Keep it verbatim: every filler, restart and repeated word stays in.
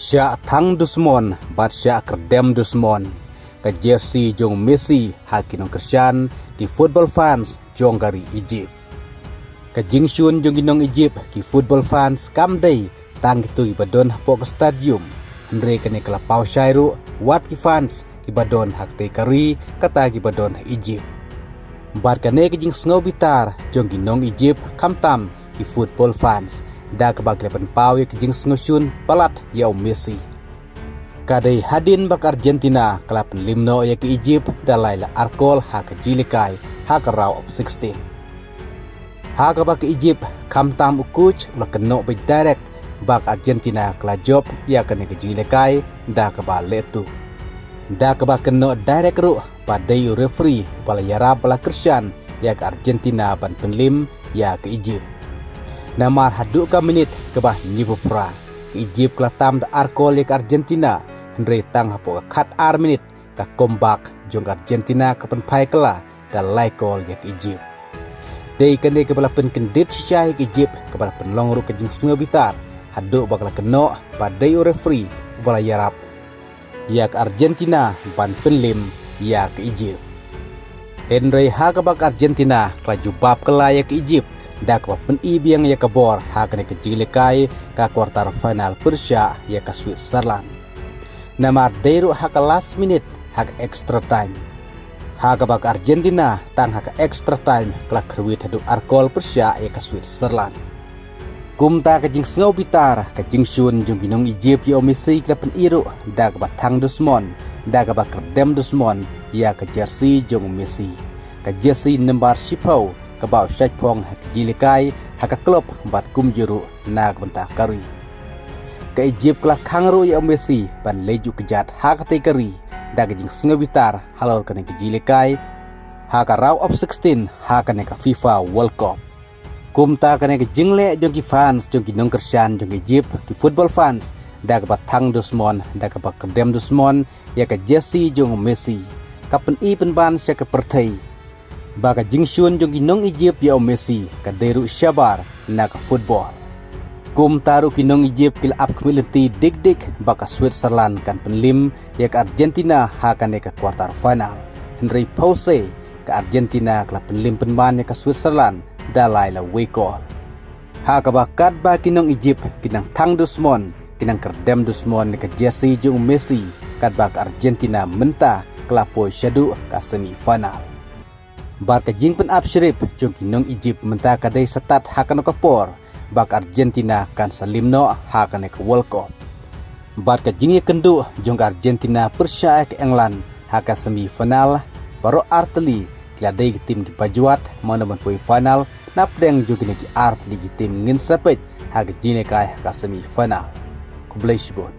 Shah thang dusmon bad shah kyrdem dusmon, ka jersey jong Messi ha ki nongkyrshan, ki football fans jong ka ri Egypt. Ka jingshun jong ki nong Egypt, ki football fans, kam dei tang kito kiba don hapoh ka stadium, hynrei kane ka la paw shai ruh wat ki fans kiba don ha katei ka ri, kata kiba don ha Egypt. Bad kane ka jingsngew bitar jong ki nong Egypt, khamtam ki football fans, da kaba ki la pynpaw ïa ka jingsngewshun palat ïa u Messi. Ka dei hadien ba ka Argentina ka la pynlim noh ïa ka Egypt da lai la ar kol ha ka jingïalehkai ha ka round of sixteen. Ha kaba ka Egypt, khamtam u coach u la kynnoh beit direct ba ka Argentina ka la jop ïa kane ka jingïalehkai da kaba lehtu, da kaba kynnoh direct ruh ba dei u referee ba la ïarap ba la kyrshan ïa ka Argentina ban pynlim ïa ka Egypt. Namar haduh ka minit kaba hynñiewphew phra, ka Egypt ka la tam da ar kol ïa ka Argentina, hynrei tang hapoh ka khat ar minit, ka comeback jong ka Argentina ka pynphai kylla da lai kol ïa ka Egypt. Dei kane kaba la pynkyndit shisha ïa ka Egypt, kaba la pynlong ruh ka jingsngew bitar haduh ba ka la kynnoh ba dei u referee ba la ïarap ïa ka Argentina ban pynlim ïa ka Egypt. Hynrei ha kaba ka Argentina ka la jubab kylla ïa ka Egypt da kaba pyni biang ïa ka bor ha kane ka jingïalehkai ka quarter final pyrshah ïa ka Switzerland. Namar dei ruh ha ka last minute, ha ka extra time, ha kaba ka Argentina tang ha ka extra time ka la kyrwit haduh ar kol pyrshah ïa ka Switzerland. Kumta ka jingsngew bitar, ka jingshun jong ki nong Egypt ïa u Messi ka la pyni ruh da kaba thang dusmon, da kaba kyrdem dusmon ïa ka jersey jong u Messi, ka jersey number shiphew kaba u shait phong ha ka jingïalehkai ha ka club bad kumjuh ruh na ka bynta ka ri. Ka Egypt ka la khang ruh ïa u Messi ban leit ju kjat ha katei ka ri da ka jingsngew bitar halor kane ka jingïalehkai ha ka round of sixteen ha kane ka FIFA World Cup. Kumta kane ka jingleh jong ki fans jong ki nongkyrshan jong Egypt, ki football fans, da kaba thang dusmon, da kaba kyrdem dusmon ïa ka jersey jong u Messi, ka pyni pynban sha ka pyrthei ba ka jingshun jong ki nong Egypt ïa u Messi ka dei ruh shabar na ka football. Kumta ruh ki nong Egypt ki la ap khmih lynti dik dik ba ka Switzerland kan pynlim ïa ka Argentina ha kane ka quarter final. Hynrei pause, ka Argentina ka la pynlim pynban ïa ka Switzerland da lai la wei kol. Ha kaba katba ki nong Egypt ki nang thang dusmon, ki nang kyrdem dusmon ïa ka jersey jong u Messi, katba ka Argentina mynta ka la poi shaduh ka semi final. Bad ka jingpynap shrip jong ki nong Egypt mynta ka dei sa tad ha kano ka por ba ka Argentina kan sa lim noh ha kane ka World Cup. Bad ka jingïakynduh jong ka Argentina pyrshah ïa ka England ha ka semi final, baroh ar tylli ki la dei ki team kiba jwat mano ban poi final, napdeng jong kine ki ar tylli ki team ngin sa peit ha ka jingïalehkai ha ka semi final. Khublei shibun.